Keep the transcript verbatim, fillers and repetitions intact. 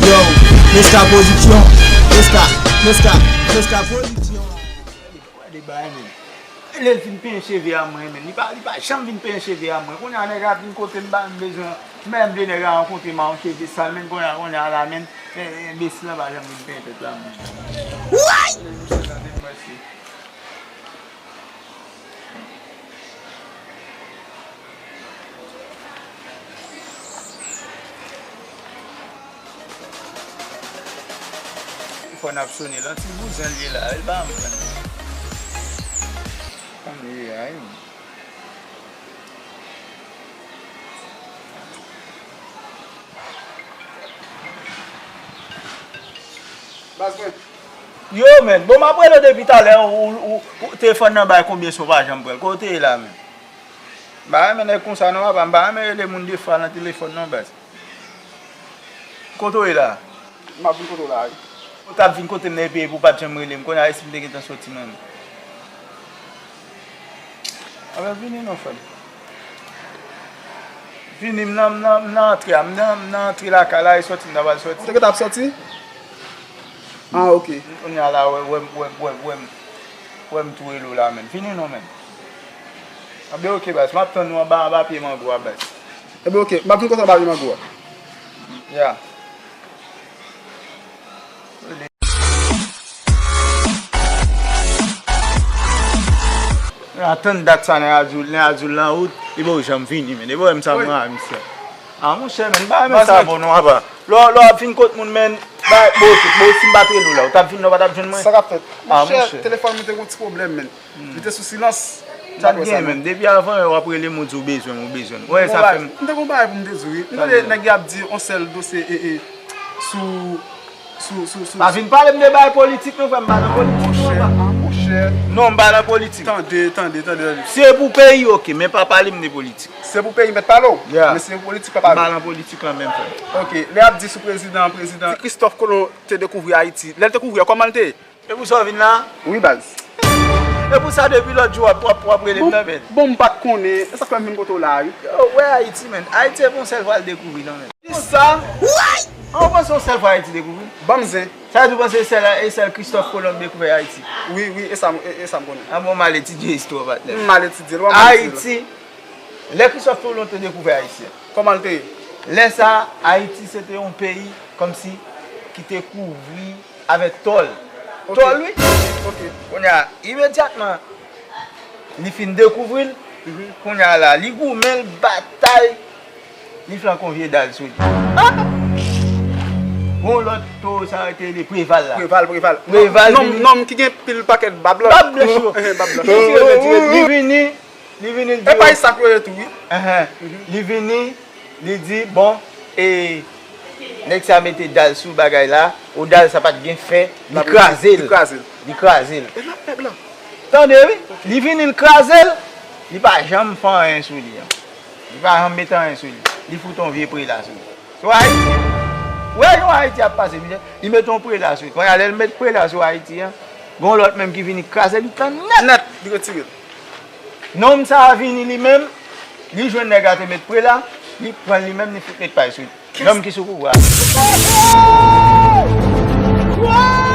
Yo, Meska Production, Meska, Meska, Meska Production. Gade bagay, men. Lè l fin penyen cheve a mwen, men. Li pa, li pa janm vin penyen cheve a mwen. Kounye a nèg la vin kote m, ba m bezwen. M menm de nèg la rankontre m a yon cheve sal, men kounye a, kounye a la, men. Enbesil la pa janm vin penyen tèt la, men. Woy! Mesye, tande m, mesye. Telefòn ap sone, lan ti bouzen l ye la, e pa m konn. Konn li ye a, wi. Baz mwen. Yo, men. Bon, m ap rele w depi talè, ou, ou, ou, telefòn nan bay konbyen sou pa janm pran l. Kote w ye la, men? M pa renmen nèg konsa non, papa. M pa renmen rele moun de fwa nan telefòn non, baz. Kote w ye la? M ap vin kote w la, wi. Ou t ap vin kote m nan epi, epi w pa t janm rele m. Kounye a, si m te gentan soti menm. Anben, vini non, frè m. Vini, m nan, m nan, m nan antre a, m nan, m nan antre lakay la, e soti m ta pral soti. Ou te gentan ap soti? Ah, ok. Kounye a la, wè, wè, wè, wè, wè, m, wè m tou rele w la, menm. Vini non, menm. Anben, ok, baz. M ap tann ou anba, anba pye mango a, baz. Enben, ok. M ap vin kote anba pye mango a. Ya. Atann dat sa nèg la di w, nèg la di w l nan wout, li poko janm vini, men. Li poko menm sa mwen a misye. Ah, monchè, men, m pa renmen sa bon non, apa. Lè w, lè w ap vin kot moun, men, ba, bon, bon, si m pa t rele w la, ou t ap vin la, ou pa t ap jwenn mwen? Sa k ap fèt? Ah, monchè, telefòn mwen te gon ti pwoblèm, men. Li te sou silans. Sa l gen menm? Depi avan yè w ap rele m, ou di w bezwen m, ou bezwen m. Ou wè sa fè m. M te gon bagay pou m te di w, wi. M tande nèg y ap di on sèl dosye e, e, sou, sou, sou, sou. Pa vin pale m de bagay politik non, frè m, m pa nan politik non, papa. Monchè, monchè. Non, m pa nan politik. Tande, tande, tande, tande. Se pou peyi, ok, men pa pale m de politik. Se pou peyi mèt pale w, men se pou politik pa pale w. M pa nan politik lan menm, frè. Ok, lè y ap di sou prezidan, prezidan Christophe Colomb te dekouvri Ayiti. Lè l te kouvri a, kòman l te ye? E pou sa w vin la? Wi, baz. E pou sa depi lòt jou w ap, w ap, w ap rele m nan, men. Bon, m pa t konnen. E sa k fè m vin kote w la a, wi. Yo, wè Ayiti, men. Ayiti se pou yon sèl fwa l dekouvri, non, men. Kisa? An, ou panse yon sèl fwa Ayiti dekouvri? Ban m zen. Sa vle di w panse sèl, e sèl Christophe Colomb dekouvè Ayiti? Wi, wi, e sa m, e, e sa m konnen. An bon, m al etidye istwa, patnè. M al etidye l, w ap mal etidye l. Ayiti, lè Christophe Colomb te dekouvè Ayiti a. Kòman l te ye? Lè sa a, Ayiti se te yon peyi kòmsi ki te kouvri avèk tòl. Ok. Tòl, wi. Ok. Kounye a, imedyatman, li fin dekouvri l. Mhm. Kounye a la, li goumen, l batay, li flanke yon vye dal sou li. Ah! Gon lòt towo sa yo te rele Preval la. Preval, Preval. Preval vini. Nonm, nonm ki gen pil pakèt bab la. Bab blanch yo. Bab blanch yo. Li vini, li vini, li di yo. E pa sa k yo ye tou, wi. Enhen. Mhm. Li vini, li di, bon, e, nèg sa mete dal sou bagay la, o dal sa pa t gen fè, li kraze l. Li kraze l. Li kraze l. E l ap fè blan. Tande, wi. Li vini, l kraze l, li pa janm fè anyen sou li an. Li pa janm mete anyen sou li. Li fout yon vye prela sou li. Sou Ayiti. Ou wè jan Ayiti ap pase, mesye? Li mete yon prela sou li. Kounye a, lè l met prela sou Ayiti an, gon lòt menm ki vini kraze li tan nèt. Nèt, li retire l. Nonm sa a vini li menm, li jwenn nèg la te met prela, li pran li menm, li fout met pay sou li. Nonm ki sou pouvwa a.